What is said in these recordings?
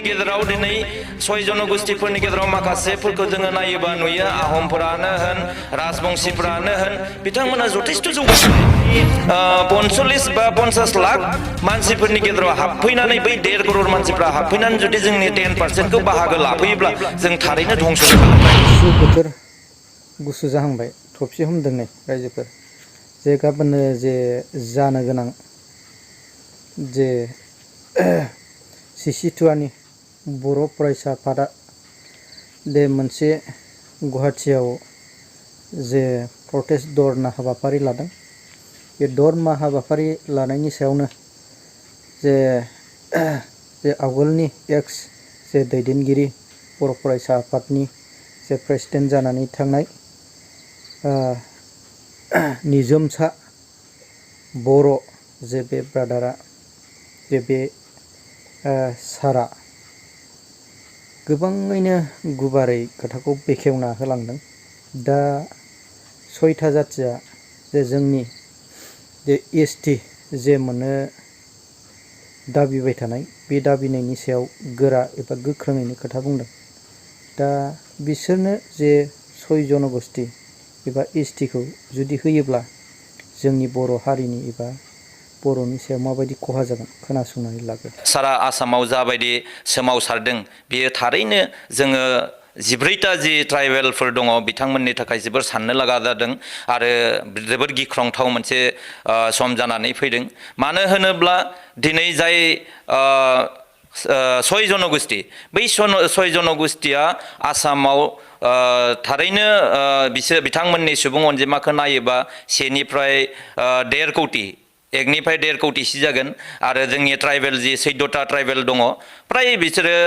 गेजेराव दिनै सय जनगोष्ठीफोरनि गेजेराव माखासेफोरखौ जोङो नायोबा नुयो आहमफोरानो होन राजबंशीफोरानो होन बिथांमोना जथेस्थ' जौगानाय 45 बा 50 लाख मानसिफोरनि गेजेराव हाबफैनानै बै 1.5 करोड़ मानसिफ्रा हाबफैनानै जुदि जोंनि 10% बाहागो लाफैयोब्ला जों थारैनो धंस जागोन। बोथोर गुसु जाहांबाय थफसि हमदों नै रायजोफोर जे गाबोन जे जानो गोनां जे सिसिटुवानि बर' फरायसा आफादा बे मोनसे गुवाहाटियाव जे प्रटेस्ट धरना हाबाफारि लादों। बे धरना हाबाफारि लानायनि सायावनो जे आवगोलनि एक्स जे दैदेनगिरि बर' फरायसा आफादनि जे प्रेसिडेन्ट जानानै थांनाय निजोमसा बर' जे बे ब्रादारा जे बे सारा गोबाङैनो गुवारै खोथाखौ बेखेवना होलांदों। दा 6था जाथिया जे जोंनि जे एसटि जे मोननो दाबिबाय थानाय बे दाबिनायनि सायाव गोरा एबा गोख्रोङैनो खोथा बुंदों। दा बिसोरनो जे 6 जनगोष्ठी एबा एसटिखौ जुदि होयोब्ला जोंनि बर' हारिनि एबा बर'नि सायाव माबायदि खहा जागोन खोनासंनानै लागोन। सारा आसामाव जाबायदि सोमावसारदों बेयो थारैनो जोङो 14टा जि ट्राइबेलफोर दङ बिथांमोननि थाखाय जोबोर साननो लागा जादों आरो जोबोर गिख्रंथाव मोनसे सम जानानै फैदों। मानो होनोब्ला दिनै जाय 6 जनगोष्ठी बै 6 जनगोष्ठीया आसामाव थारैनो बिथांमोननि सुबुं अनजिमाखौ नायोबा 1 निफ्राय 1.5 कोटि 1 निफ्राय 1.5 कोटिसो जागोन आरो जोंनि ट्राइबेल जि 14टा ट्राइबेल दङ प्राय बिसोरो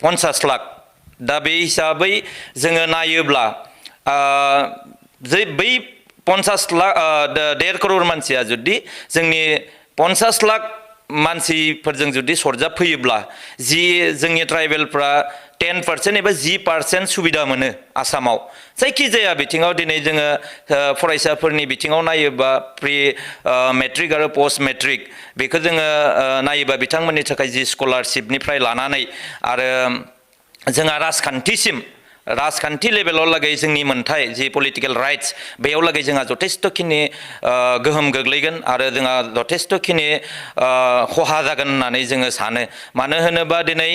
50 लाख। दा बे हिसाबै जोङो नायोब्ला जे बै 50 लाख 1.5 करोड़ मानसिया जुदि जोंनि 50 लाख मानसिफोरजों जुदि सरजाबफैयोब्ला जि जोंनि ट्राइबेलफ्रा 10% एबा 10% सुबिदा मोनो आसामाव जायखिजाया बिथिङाव। दिनै जोङो फरायसाफोरनि बिथिङाव नायोबा प्रि मेट्रिक आरो पोस्ट मेट्रिक बेखौ जोङो नायोबा बिथांमोननि थाखाय जि स्कलारशिपनिफ्राय लानानै आरो जोंहा राजखान्थि लेभेलाव लागै जोंनि मोनथाय जि पलिटिकेल राइट्स बेयाव लागै जोंहा जथेस्थ'खिनि गोहोम गोग्लैगोन आरो जोंहा जथेस्थ'खिनि खहा जागोन होननानै जोङो सानो। मानो होनोबा दिनै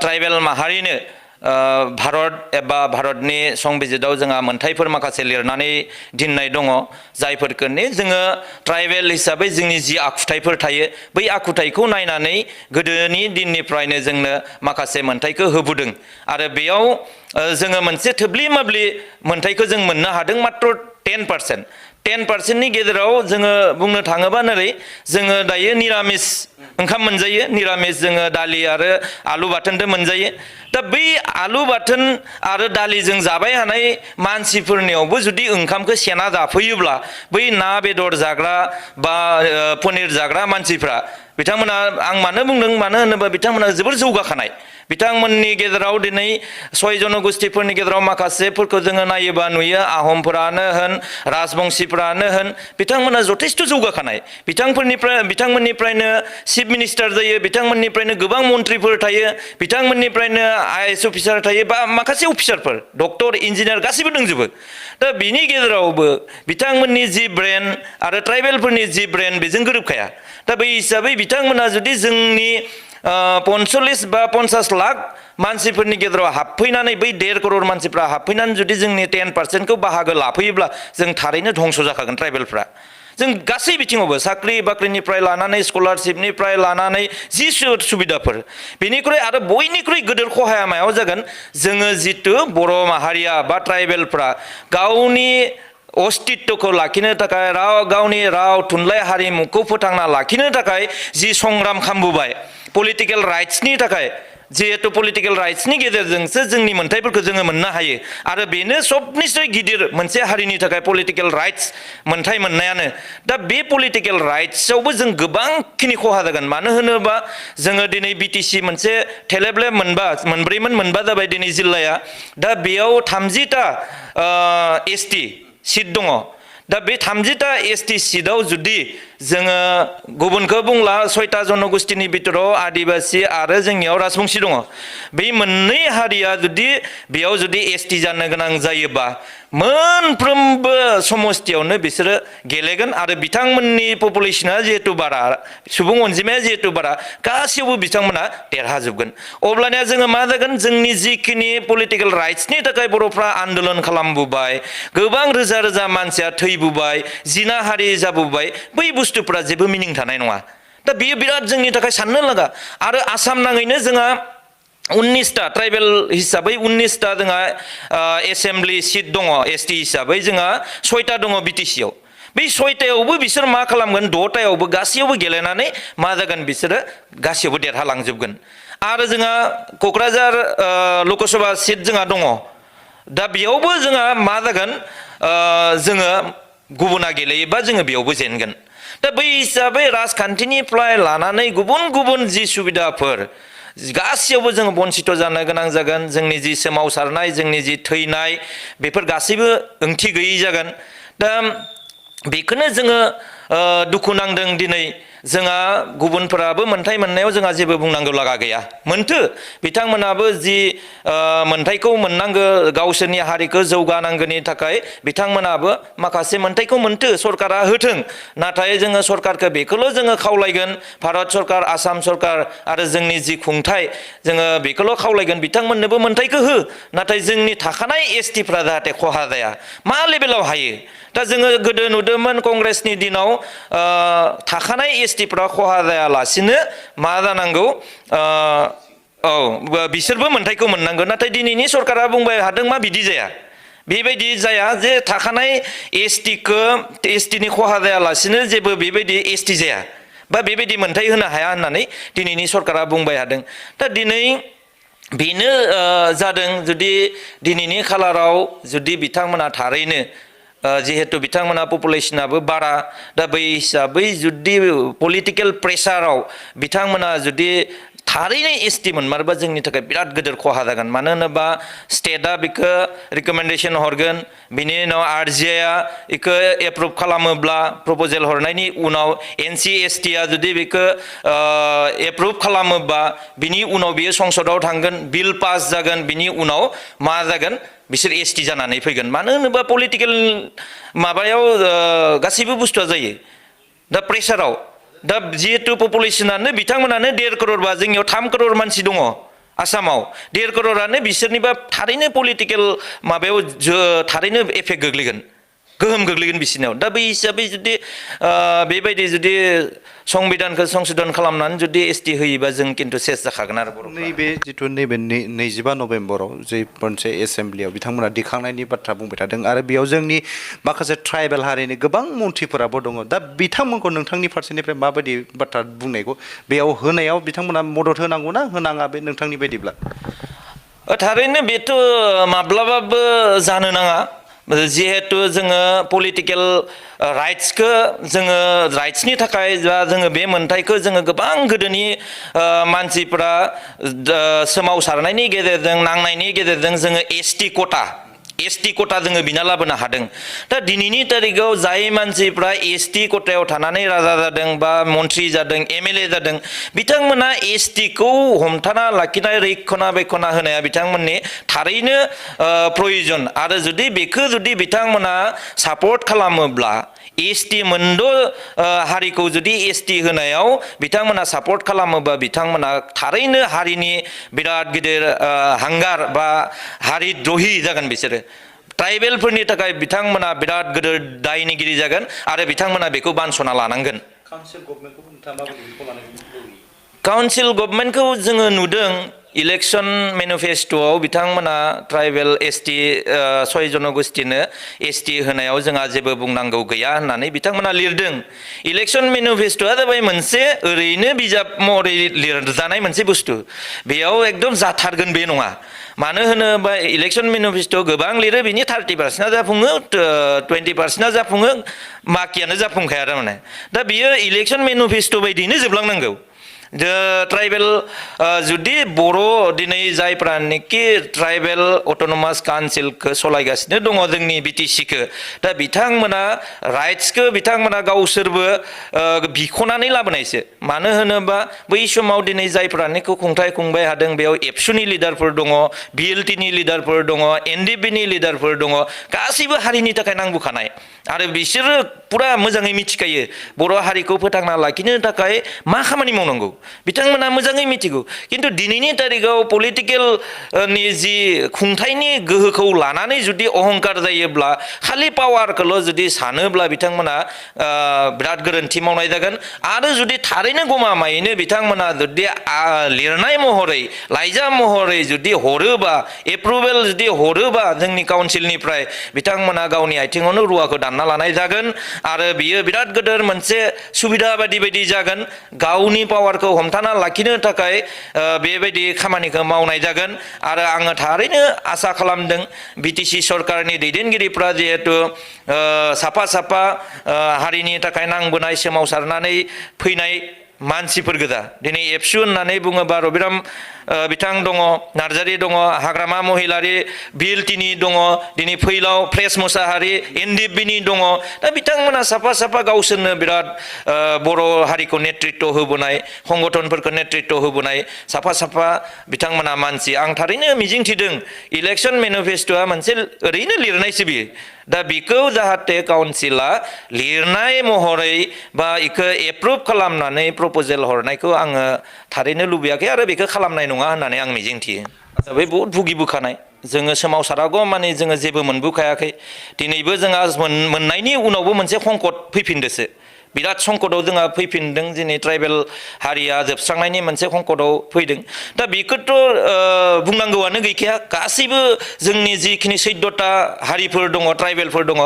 ट्राइबेल माहारिनो भारत एबा भारतनि संबिजिताव जोंहा मोनथायफोर माखासे लिरनानै दोननाय दङ जायफोरखौनो जोङो ट्राइबेल हिसाबै जोंनि जि आखुथायफोर थायो बै आखुथायखौ नायनानै गोदोनि दिननिफ्रायनो जोंनो माखासे मोनथायखौ होबोदों आरो बेयाव जोङो मोनसे थोब्लि माब्लि मोनथायखौ जों मोननो हादों मात्र 10%नि गेजेराव जोङो बुंनो थाङोबा नोरै जोङो दायो निरामिस ओंखाम मोनजायो, निरामिस जोङो दालि आरो आलु बाथोनजों मोनजायो। दा बै आलु बाथोन आरो दालिजों जाबाय थानाय मानसिफोरनियावबो जुदि ओंखामखौ सेना जाफैयोब्ला बै ना बेदर जाग्रा बा पनिर जाग्रा मानसिफ्रा बिथांमोना आं मानो बुंदों मानो होनोबा बिथांमोना जोबोर जौगाखानाय। बिथांमोननि गेजेराव दिनै 6 जनगोष्ठीफोरनि गेजेराव माखासेफोरखौ जोङो नायोबा नुयो आहमफोरानो होन राजबंशीफोरानो होन बिथांमोना जथेस्थ' जौगाखानाय। बिथांमोननिफ्रायनो चिफ मिनिस्टार जायो, बिथांमोननिफ्रायनो गोबां मन्थ्रिफोर थायो, बिथांमोननिफ्रायनो IAS अफिसार थायो बा माखासे अफिसारफोर डक्टर इन्जिनियार गासैबो दंजोबो। दा बिनि गेजेरावबो बिथांमोननि जि ब्रेन आरो ट्राइबेलफोरनि जि ब्रेन बेजों गोरोबखाया। दा बै हिसाबै बिथांमोना जुदि जोंनि 45 बा 50 लाख मानसिफोरनि गेजेराव हाबफैनानै बै 1.5 करोड़ मानसिफ्रा हाबफैनानै जुदि जोंनि 10%खौ बाहागो लाफैयोब्ला जों थारैनो धंस जाखागोन ट्राइबेलफ्रा। जों गासै बिथिङावबो साख्रि बाख्रिनिफ्राय लानानै स्कलारशिपनिफ्राय लानानै जि सुबिदाफोर बेनिख्रुइ आरो बयनिख्रुइ गिदिर खहाया मायाव जागोन जोङो जितु बर' माहारिया बा ट्राइबेलफ्रा गावनि अस्तित्वखौ लाखिनो थाखाय गावनि राव थुनलाइ हारिमुखौ फोथांना लाखिनो थाखाय जि संग्राम खालामबोबाय पलिटिकेल राइट्सनि थाखाय जिहेतु पलिटिकेल राइट्सनि गेजेरजोंसो जोंनि मोनथायफोरखौ जोङो मोननो हायो आरो बेनो सबनिफ्राय गिदिर मोनसे हारिनि थाखाय पलिटिकेल राइट्स मोनथाय मोननायानो। दा बे पलिटिकेल राइट्सआवबो जों गोबांखिनि खहा जागोन। मानो होनोबा जोङो दिनै बिटिसि मोनसे थेलेबलेब मोनब्रैमोन जाबाय दिनै जिल्लाया। दा बेयाव 30टा एसटि सिट दङ। दा बे 30टा एसटि सिटआव जुदि जोङो गुबुनखौ बुंला 6टा जनगोष्ठीनि बिथोराव आदिबासी आरो जोंनियाव राजबंशी दङ बे मोननै हारिया जुदि बेयाव जुदि एसटी जानो गोनां जायोबा मोनफ्रोमबो समस्थियावनो बिसोरो गेलेगोन आरो बिथांमोननि पपुलेशना जिहेतु बारा सुबुं अनजिमाया जिहेतु बारा गासैयावबो बिथांमोना देरहाजोबगोन अब्लानिया जोङो मा जागोन जोंनि जिखिनि पलिटिकेल राइट्सनि थाखाय बर'फ्रा आन्दोलन खालामबोबाय गोबां रोजा रोजा मानसिया थैबोबाय जिनाहारि जाबोबाय बै बुस्थुफोरा जेबो मिनिं थानाय नङा दा बेयो बिराद जोंनि थाखाय साननो लागा आरो आसाम नाङैनो जोंहा 19टा ट्राइबेल हिसाबै 19टा जोंहा एसेम्बलि सिट दङ एसटी हिसाबै जोंहा 6टा दङ बिटिसियाव बे 6टायावबो बिसोर मा खालामगोन 6टायावबो गासैयावबो गेलेनानै मा जागोन बिसोरो गासैयावबो देरहालांजोबगोन आरो जोंहा क'क्राझार लकसभा सिट जोंहा दङ दा बेयावबो जोंहा मा जागोन जोङो गुबुना गेलेयोबा जोङो बेयावबो जेनगोन दा बै हिसाबै राजखान्थिनिफ्राय लानानै गुबुन गुबुन जि सुबिदाफोर गासैयावबो जोङो बन्सित जानो गोनां जागोन जोंनि जि सोमावसारनाय जोंनि जि थैनाय बेफोर गासैबो ओंथि गैयै जागोन दा बेखौनो जोङो दुखु नांदों दिनै जोंहा गुबुनफोराबो मोनथाय मोननायाव जोंहा जेबो बुंनांगौ लागा गैया मोनथो बिथांमोनाबो जि मोनथायखौ मोननांगौ गावसोरनि हारिखौ जौगानांगौनि थाखाय बिथांमोनाबो माखासे मोनथायखौ मोनथो सरकारा होथों नाथाय जोङो सरकारखौ बेखौल' जोङो खावलायगोन भारत सरकार आसाम सरकार आरो जोंनि जि खुंथाय जोङो बेखौल' खावलायगोन बिथांमोननोबो मोनथायखौ हो नाथाय जोंनि थाखानाय एसटिफ्रा जाहाथे खहा जाया मा लेभेलाव हायो दा जोङो गोदो नुदोंमोन कंग्रेसनि दिनाव थाखानाय एसटिफ्रा खहा जायालासिनो मा जानांगौ बिसोरबो मोनथायखौ मोननांगौ नाथाय दिनैनि सरकारा बुंबाय हादों मा बिदि जाया बेबायदि जाया जे थाखानाय एसटिनि खहा जायालासिनो जेबो बेबायदि एसटि जाया बा बेबायदि मोनथाय होनो हाया होननानै दिनैनि सरकारा बुंबाय हादों दा दिनै बेनो जादों जुदि दिनैनि खालाराव जुदि बिथांमोना थारैनो जिहेतु बिथांमोना पपुलेशनाबो बारा दा बै हिसाबै जुदि पलिटिकेल प्रेसाराव बिथांमोना जुदि थारैनो एसटि मोनमारोबा जोंनि थाखाय बिराद गिदिर खहा जागोन मानो होनोबा स्टेटआ बेखौ रिकमेन्डेसन हरगोन बिनि उनाव आरजिआइआ बेखौ एप्रुभ खालामोब्ला प्रपजेल हरनायनि उनाव NC/STआ जुदि बेखौ एप्रुभ खालामोबा बिनि उनाव बियो संसदाव थांगोन बिल पास जागोन बिनि उनाव मा जागोन बिसोर एसटि जानानै फैगोन मानो होनोबा पलिटिकेल माबायाव गासैबो बुस्थुआ जायो दा प्रेसाराव दा जिहेतु पपुलेशनानो बिथांमोनानो 1.5 करोड़ बा जोंनियाव 3 करोड़ मानसि दङ आसामाव 1.5 करोड़ानो बिसोरनिबा थारैनो पलिटिकेल माबायाव थारैनो एफेक्ट गोग्लैगोन गोहोम गोग्लैगोन बिसोरनाव दा बै हिसाबै जुदि बेबायदि जुदि संबिधानखौ संशोधन खालामनानै जुदि एसटि होयोबा जों किन्तु सेस जाखागोन आरो बर' नैबे जिथु नैबे 25 नभेम्बराव जे मोनसे एसेम्ब्लियाव बिथांमोना दिखांनायनि बाथ्रा बुंबाय थादों आरो बेयाव जोंनि माखासे ट्राइबेल हारिनि गोबां मन्थ्रिफोराबो दङ दा बिथांमोनखौ नोंथांनि फारसेनिफ्राय माबायदि बाथ्रा बुंनायखौ बेयाव होनायाव बिथांमोना मदद होनांगौ ना होनाङा बे नोंथांनि बायदिब्ला थारैनो बेथ' माब्लाबाबो जानो नाङा जिहेतु जोङो पलिटिकेल राइट्सखौ जोङो राइट्सनि थाखाय जोङो बे मोनथायखौ जोङो गोबां गोदोनि मानसिफ्रा सोमावसारनायनि गेजेरजों नांनायनि गेजेरजों जोङो एसटि कटा जोङो बिना लाबोनो हादों दा दिनैनि तारिखाव जाय मानसिफ्रा एसटि कटायाव थानानै राजा जादों बा मन्थ्रि जादों एमएलए जादों बिथांमोना एसटिखौ हमथाना लाखिनाय रैखना बेखना होनाया बिथांमोननि थारैनो प्रयोजन आरो जुदि बेखौ जुदि बिथांमोना सापर्ट खालामोब्ला एसटि मोनद' हारिखौ जुदि एसटि होनायाव बिथांमोना सापर्ट खालामोबा बिथांमोना थारैनो हारिनि बिराद गिदिर हांगार बा हारि द्रहि जागोन बिसोरो ट्राइबेलफोरनि थाखाय बिथांमोना बिराद गिदिर दायनिगिरि जागोन आरो बिथांमोना बेखौ बानस'ना लानांगोन काउन्सिल गभर्नमेन्टखौ जोङो नुदों इलेक्शन मेनिफेस्ट'आव बिथांमोना ट्राइबेल एसटि 6 जनगोष्ठीनो एसटि होनायाव जोंहा जेबो बुंनांगौ गैया होननानै बिथांमोना लिरदों इलेक्शन मेनिफेस्ट'आ जाबाय मोनसे ओरैनो बिजाब महरै लिरजानाय मोनसे बुस्थु बेयाव एकदम जाथारगोन बे नङा मानो होनोबा इलेक्शन मेनिफेस्ट'आव गोबां लिरो बिनि 30% जाफुङो 20% जाफुङो बाखियानो जाफुंखाया थारमाने दा बियो इलेक्शन मेनिफेस्ट' बायदियैनो जोबलांनांगौ ट्राइबेल जुदि बर' दिनै जायफ्रानोखि ट्राइबेल अट'नमास काउन्सिलखौ सलायगासिनो दङ जोंनि बिटिसिखौ दा बिथांमोना राइट्सखौ बिथांमोना गावसोरबो बिख'नानै लाबोनायसो मानो होनोबा बै समाव दिनै जायफ्रानोखि खुंथाय खुंबाय हादों बेयाव एबसुनि लिडारफोर दङ बिएलटिनि लिडारफोर दङ एनडिपिनि लिडारफोर दङ गासैबो हारिनि थाखाय नांबोखानाय आरो बिसोरो पुरा मोजाङै मिथिखायो बर' हारिखौ फोथांना लाखिनो थाखाय मा खामानि मावनांगौ बिथांमोना मोजाङै मिथिगौ खिन्थु दिनैनि तारिखाव पलिटिकेल नि जि खुंथायनि गोहोखौ लानानै जुदि अहंकार जायोब्ला खालि पावारखौल' जुदि सानोब्ला बिथांमोना बिराद गोरोन्थि मावनाय जागोन आरो जुदि थारैनो गमामायैनो बिथांमोना जुदि लिरनाय महरै लाइजाम महरै जुदि हरोबा एप्रुभेल जुदि हरोबा जोंनि काउन्सिलनिफ्राय बिथांमोना गावनि आथिङावनो रुवाखौ दानना लानाय जागोन आरो बियो बिराद गोदोर मोनसे सुबिदा बायदि जागोन गावनि पावारखौ हमथाना लाखिनो थाखाय बेबायदि खामानिखौ मावनाय जागोन आरो आङो थारैनो आसा खालामदों बिटिसि सरकारनि दैदेनगिरिफ्रा जिहेतु साफा साफा हारिनि थाखाय नांबोनाय सोमावसारनानै फैनाय मानसिफोर गोजा दिनै एबसु होननानै बुङोबा रबिराम बिथां दङ नार्जारी दङ हाग्रामा महिलारी बिएलटिनि दङ दिनै फैलाव प्रेस मुसाहारि एनडिपिनि दङ दा बिथांमोना साफा साफा गावसोरनो बिराद बर' हारिखौ नेतृत्व होबोनाय संगठनफोरखौ नेतृत्व होबोनाय साफा साफा बिथांमोना मानसि आं थारैनो मिजिंथिदों इलेक्सन मेनिफेस्ट'आ मोनसे ओरैनो लिरनायसो बियो दा बिखौ जाहाथे काउन्सिला लिरनाय महरै बा इखौ एप्रुभ खालामनानै प्रप'जेल हरनायखौ आङो थारैनो लुबैयाखै आरो बेखौ खालामनाय नङा होननानै आं मिजिंथियो बे बहुद भुगिबोखानाय जोङो सोमावसारागौ माने जोङो जेबो मोनबोखायाखै दिनैबो जोंहा मोननायनि उनावबो मोनसे संकट फैफिनदोसो बिराद संकटआव जोंहा फैफिनदों दिनै ट्राइबेल हारिया जोबस्रांनायनि मोनसे संकटआव फैदों दा बेखौथ' बुंनांगौआनो गैखाया गासैबो जोंनि जिखिनि 14टा हारिफोर दङ ट्राइबेलफोर दङ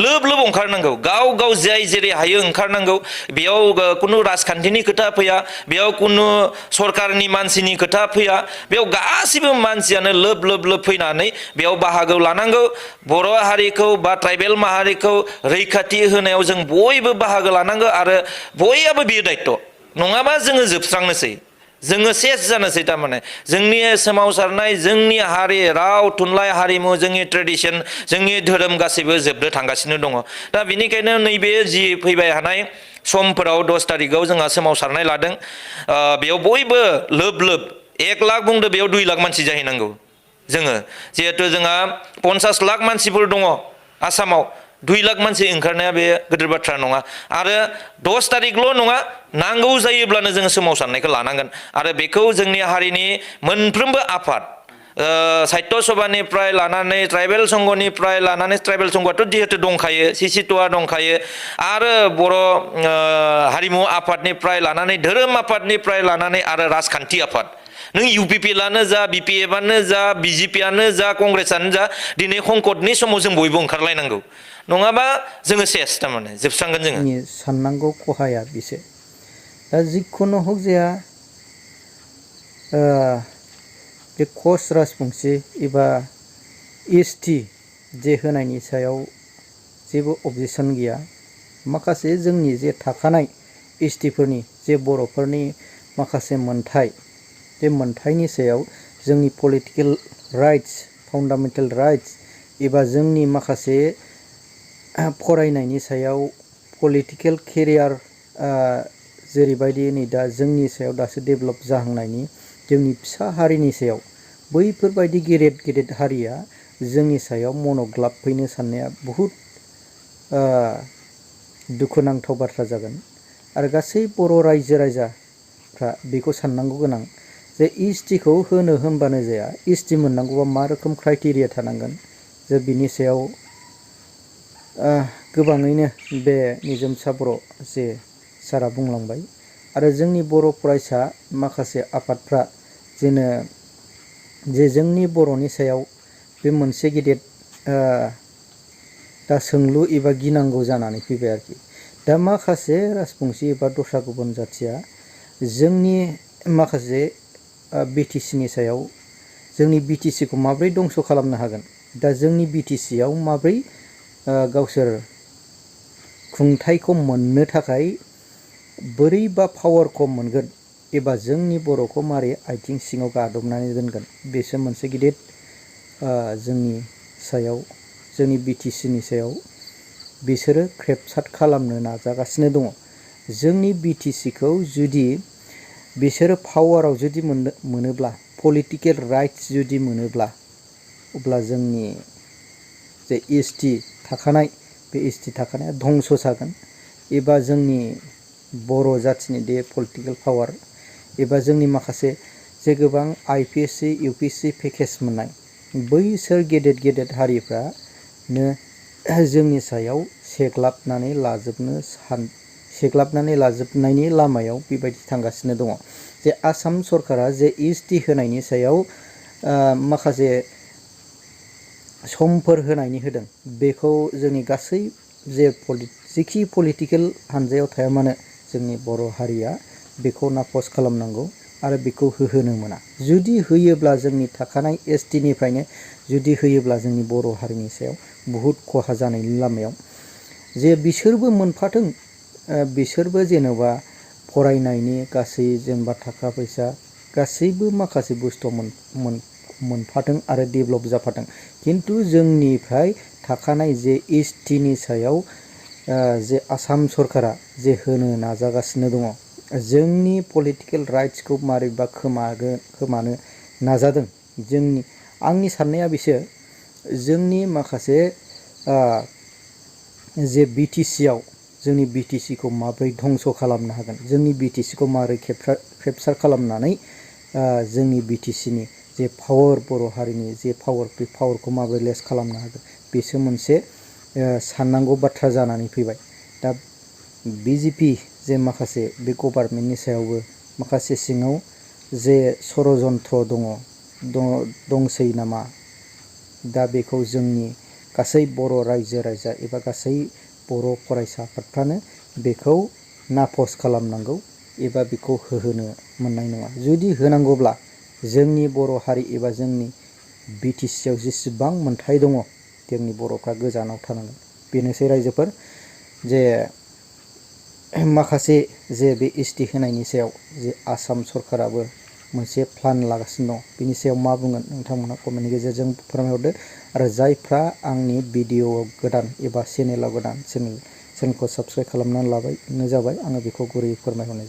लोब लोब ओंखारनांगौ गाव गाव जाय जेरै हायो ओंखारनांगौ बेयाव कुनु राजखान्थिनि खोथा फैया बेयाव कुनु सरकारनि मानसिनि खोथा फैया बेयाव गासैबो मानसियानो लोब लोब लोब फैनानै बेयाव बाहागो लानांगौ बर' हारिखौ बा ट्राइबेल माहारिखौ रैखाथि होनायाव जों बयबो बाहागो लानांगौ आरो बयहाबो बियो दायित्व नङाबा जोङो जोबस्रांनोसै जोङो सेस जानोसै थारमाने जोंनि सोमावसारनाय जोंनि हारि राव थुनलाइ हारिमु जोंनि ट्रेडिसन जोंनि धोरोम गासैबो जोबनो थांगासिनो दङ दा बेनिखायनो नैबे जि फैबाय हानाय समफोराव 10 तारिखाव जोंहा सोमावसारनाय लादों बेयाव बयबो लोब लोब 1 लाख बुंदो बेयाव 2 लाख मानसि जाहैनांगौ जोङो जिहेतु जोंहा 50 लाख मानसिफोर दङ आसामाव 2 लाख मानसि ओंखारनाया बे गिदिर बाथ्रा नङा आरो 10 तारिखल' नङा नांगौ जायोब्लानो जोङो सोमावसारनायखौ लानांगोन आरो बेखौ जोंनि हारिनि मोनफ्रोमबो आफाद साहित्य सभानिफ्राय लानानै ट्राइबेल संघनिफ्राय लानानै ट्राइबेल संघआथ' जिहेतु दंखायो सिसिट'आ दंखायो आरो बर' हारिमु आफादनिफ्राय लानानै धोरोम आफादनिफ्राय लानानै आरो राजखान्थि आफाद नों इउपिपिएलआनो जा बिपिएफआनो जा बिजेपिआनो जा कंग्रेसआनो जा दिनै संकटनि समाव जों बयबो ओंखारलायनांगौ नङाबा जोङो सेस थारमाने जोबस्रांगोन जोङो साननांगौ खहाया बिसो दा जिखुनु हक जाया बे कच राजबंसि एबा एसटि जे होनायनि सायाव जेबो अबजेक्सन गैया माखासे जोंनि जे थाखानाय एसटिफोरनि जे बर'फोरनि माखासे मोनथाय बे मोनथायनि सायाव जोंनि पलिटिकेल राइट्स फान्डामेन्टेल राइट्स एबा जोंनि माखासे फरायनायनि सायाव पलिटिकेल केरियार जेरैबायदि नै दा जोंनि सायाव दासो डेभेलप जाहांनायनि जोंनि फिसा हारिनि सायाव बैफोरबायदि गेदेर हारिया जोंनि सायाव मनग्लाब फैनो साननाया बहुद दुखुनांथाव बाथ्रा जागोन आरो गासै बर' रायजो राजाफ्रा बेखौ साननांगौ गोनां जे एसटिखौ होनो होनबानो जाया एसटि मोननांगौबा मा रोखोम क्राइटेरिया थानांगोन जे बिनि सायाव गोबाङैनो बे निजोमसा बर' जे सारा बुंलांबाय आरो जोंनि बर' फरायसा माखासे आफादफ्रा जे जोंनि बर'नि सायाव बे मोनसे गिदिर दा सोंलु एबा गिनांगौ जानानै फैबाय आरोखि दा माखासे राजबंसि एबा दस्रा गुबुन जाथिया जोंनि माखासे बिटिसिनि सायाव जोंनि बिटिसिखौ माब्रै दंस' खालामनो हागोन दा जोंनि बिटिसियाव माब्रै गावसोर खुंथायखौ मोननो थाखाय बोरैबा पावारखौ मोनगोन एबा जोंनि बर'खौ मारै आथिं सिङाव गादबनानै दोनगोन बेसो मोनसे गिदिर जोंनि सायाव जोंनि बिटिसिनि सायाव बिसोरो क्रेपसाट खालामनो नाजागासिनो दङ। जोंनि बिटिसिखौ जुदि बिसोरो पावाराव जुदि मोनोब्ला पलिटिकेल राइट्स जुदि मोनोब्ला अब्ला जोंनि जे एसटि थाखानाय बे एसटि थाखानाया धंस जागोन एबा जोंनि बर' जाथिनि बे पलिटिकेल पावार एबा जोंनि माखासे जे गोबां आइपिएससि इउपिएससि पेकेज मोननाय बैसोर गेदेर हारिफ्रानो जोंनि सायाव सेग्लाबनानै लाजोबनायनि लामायाव बेबायदि थांगासिनो दङ। जे आसाम सरकारा जे एसटि होनायनि सायाव माखासे समफोर होदों बेखौ जोंनि गासै जिखि पलिटिकेल हानजायाव थाया मानो जोंनि बर' हारिया बेखौ नापस खालामनांगौ आरो बेखौ होहोनो मोना। जुदि होयोब्ला जोंनि थाखानाय एसटिनिफ्रायनो जुदि होयोब्ला जोंनि बर' हारिनि सायाव बुहुद खहा जानायनि लामायाव जे बिसोरबो मोनफाथों बिसोरबो जेन'बा फरायनायनि गासै जेनेबा थाखा फैसा गासैबो माखासे बुस्थु मोनफाथों आरो डेभेलप जाफाथों। खिन्थु जोंनिफ्राय थाखानाय जे एसटिनि सायाव जे आसाम सरकारा जे होनो नाजागासिनो दङ जोंनि पलिटिकेल राइट्सखौ मारैबा खोमानो नाजादों। आंनि साननाया बिसो जोंनि माखासे जे बिटिसियाव जोंनि बिटिसिखौ माबोरै धंस खालामनो हागोन जोंनि बिटिसिखौ माबोरै क्रेपसार खालामनानै जोंनि बिटिसिनि जे पावार बर' हारिनि जे पावार बे पावारखौ माबोरै लेस खालामनो हागोन बेसो मोनसे साननांगौ बाथ्रा जानानै फैबाय। दा बिजेपि जे माखासे बे गभार्नमेन्टनि सायावबो माखासे सिङाव जे षड़यन्त्र दंसै नामा दा बेखौ जोंनि गासै बर' रायजो राजा एबा गासै बर' फरायसा आफादफ्रानो बेखौ नापस खालामनांगौ एबा बेखौ होहोनो मोननाय नङा। जुदि होनांगौब्ला जोंनि बर' हारि एबा जोंनि बिटिसियाव जेसेबां मोनथाय दङ जोंनि बर'फ्रा गोजानाव थानांगोन। बेनोसै रायजोफोर जे माखासे जे बे एसटि होनायनि सायाव जे आसाम सरकाराबो मोनसे प्लान लागासिनो दं बिनि सायाव मा बुंगोन नोंथांमोना कमेन्टनि गेजेरजों फोरमायहरदो। आरो जायफ्रा आंनि भिडिअ गोदान एबा चेनेलाव गोदान चेनेलखौ साबस्क्राइब खालामनानै लाबाय जाबाय आङो बेखौ गुरैयै फोरमायहरनाय जाबाय।